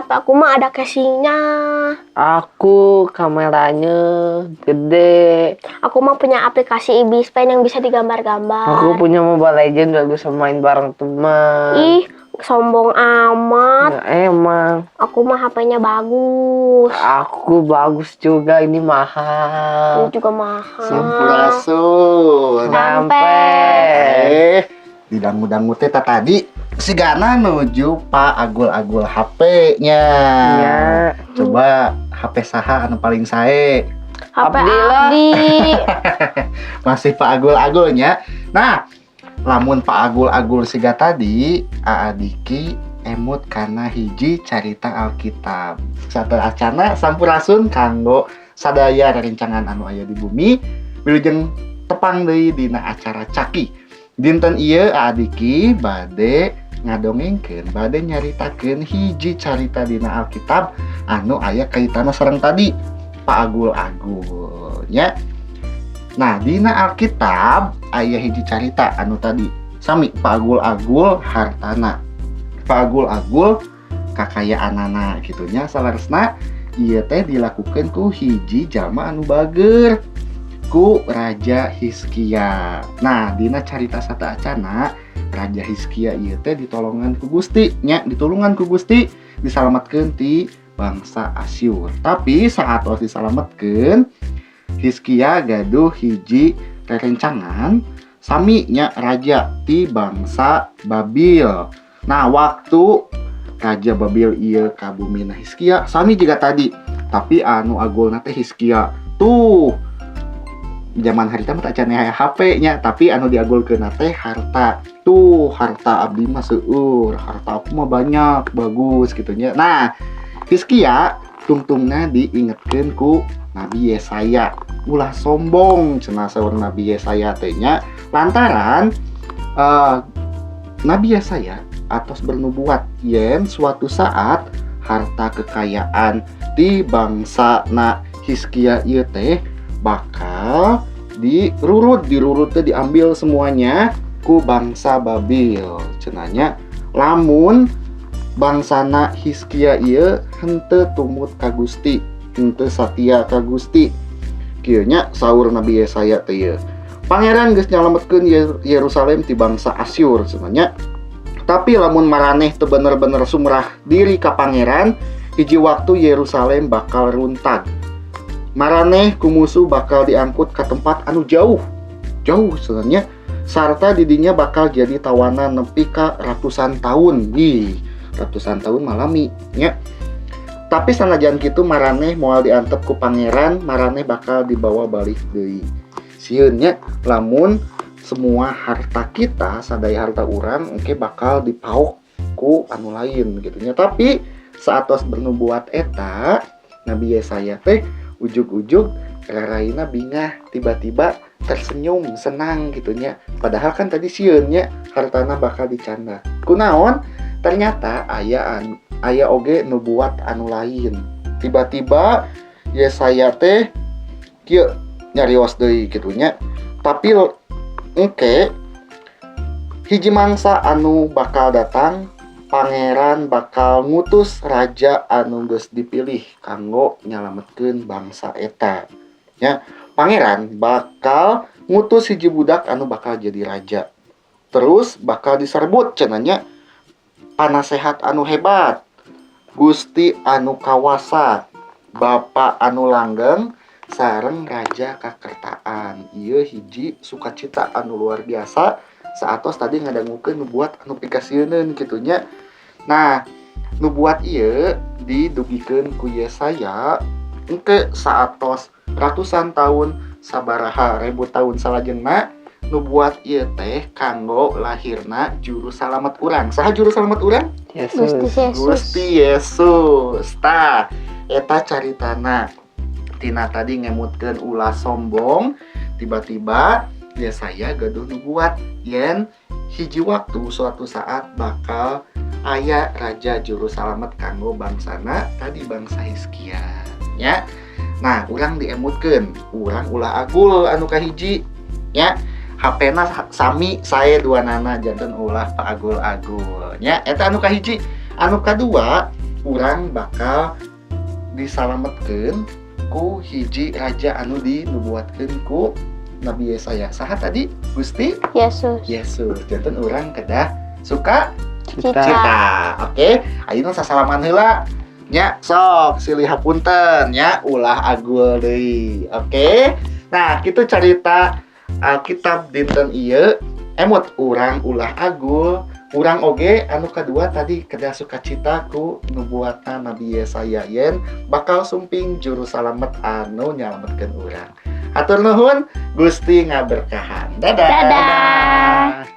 HP aku mah ada casingnya. Aku kameranya gede. Aku mah punya aplikasi Ibis Paint yang bisa digambar-gambar. Aku punya Mobile Legend, bagus bisa main bareng teman. Ih, sombong amat. Ya, emang. Aku mah HP-nya bagus. Aku bagus juga, ini mahal. Ini juga mahal. Sampurasun. Sampai. Eh, didangu-dangu teh tadi sigana nuju Pak Agul-agul HP-nya. Ya. Coba HP saha anu paling sae? HP Abdi lah. Abdi. Masih Pak Agul-agulnya. Nah, lamun Pak Agul-agul siga tadi, Aa Diki emut kana hiji carita Alkitab. Sateuacana, sampurasun kanggo sadaya rerencangan anu aya di bumi. Wilujeng tepang deui dina acara Caki. Dinten ieu Aa Diki bade ngadongengkeun, bade nyaritakeun hiji carita dina Alkitab anu aya kaitanna sareng tadi Pak Agul-agul nya. Nah, dina Alkitab aya hiji carita anu tadi sami Pak Agul-agul hartana. Pak Agul-agul kakayaanana gitu nya. Saleresna ieu teh dilakukeun ku hiji jalma anu bager, ku Raja Hizkia. Nah, dina carita sateuacana, Raja Hizkia ieu teh ditolongan ku Gusti nya, ditulungan ku Gusti, disalametkeun ti bangsa Asyur. Tapi saat tos disalametkeun, Hizkia gaduh hiji rerencangan sami nya, raja ti bangsa Babil. Nah, waktu raja Babil ieu ka bumina Hizkia sami juga tadi, tapi anu agulna teh Hizkia. Tuh, zaman harita mah acan aya HP nya, tapi anu diagulkeun teh harta. Tuh, harta abdi mah seueur, harta aku mah banyak, bagus gitu nya. Nah, Hizkia tungtungna diingetkeun ku Nabi Yesaya, "Ulah sombong," cenah saur Nabi Yesaya teh nya, lantaran Nabi Yesaya atos bernubuat yen suatu saat harta kekayaan di bangsa na Hizkia ieu teh bakal dirurut, dirurut teh diambil semuanya ku bangsa Babil cenah nya, lamun bangsana Hizkia ieu henteu tumut ka Gusti, henteu satia ka Gusti. Kieu nya saur Nabi Yesaya teh ieu, "Pangeran geus nyalametkeun Yerusalem ti bangsa Asyur," cenah nya, "tapi lamun maraneh teu bener-bener sumrah diri ka Pangeran, hiji waktu Yerusalem bakal runtag. Maraneh ku musuh bakal diangkut ke tempat anu jauh jauh," cenah nya, "sarta didinya bakal jadi tawanan nepi ka ratusan tahun." Ih, ratusan tahun mah lami nya. "Tapi sanajan kitu maraneh moal diantep ku Pangeran, maraneh bakal dibawa balik deui." Sieun nya lamun semua harta kita, sadaya harta urang engke bakal dipaok ku anu lain gitu nya. Tapi saat tos bernubuat eta Nabi Yesaya teh, ujug-ujug raraina bingah, tiba-tiba tersenyum senang gitu nya. Padahal kan tadi sieun nya hartana bakal dicandak. Kunaon? Ternyata aya oge nubuat anu lain. Tiba-tiba Yesaya teh kieu nyarios deui gitu nya, "Tapi engke hiji mangsa anu bakal datang, Pangeran bakal ngutus raja anu geus dipilih kanggo nyalametkeun bangsa eta nya. Pangeran bakal ngutus hiji budak anu bakal jadi raja, terus bakal diserbut," cenah nya, "panasehat anu hebat, Gusti anu kawasa, Bapa anu langgeng, sareng Raja kakertaan." Ieu hiji sukacita anu luar biasa saatos tadi ngadangukeun nubuat anu pikasieuneun kitu nya. Nah, nubuat ieu didugikeun ku Yesaya engke saatos ratusan tahun, sabaraha ribu tahun salajengna. Nubuat ieu teh kanggo lahirna juru salamet urang. Saha juru salamet urang? Yesus. Gusti Yesus. Gusti Yesus. Tah, eta caritana tina tadi ngemutkeun ulah sombong, tiba-tiba Yesaya gaduh nubuat yen hiji waktu suatu saat bakal aya raja juru salamet kanggo bangsana tadi, bangsa Hizkia ya. Nah, urang diemutkeun, urang ulah agul anu kahiji nya. HP-na sami sae duanana, janten ulah paagul-agul nya. Eta anu kahiji. Anu kadua, Urang bakal disalametkeun ku hiji raja anu dinubuatkeun ku Nabi Yesaya. Saha tadi? Gusti Yesus. Yesus. Janten urang kedah suka Cita. cita. Oke, ayeuna sasalaman heula. Nya, sok silih hapunten nya, ulah agul deui. Oke. Nah, kitu carita Alkitab dinten ieu. Emut urang ulah agul. Urang oge anu kedua tadi kedah sukacita ku nubuatan Nabi Yesaya yen bakal sumping juru salamet anu nyalametkeun urang. Hatur nuhun, Gusti ngaberkahan. Dadah. Dadah.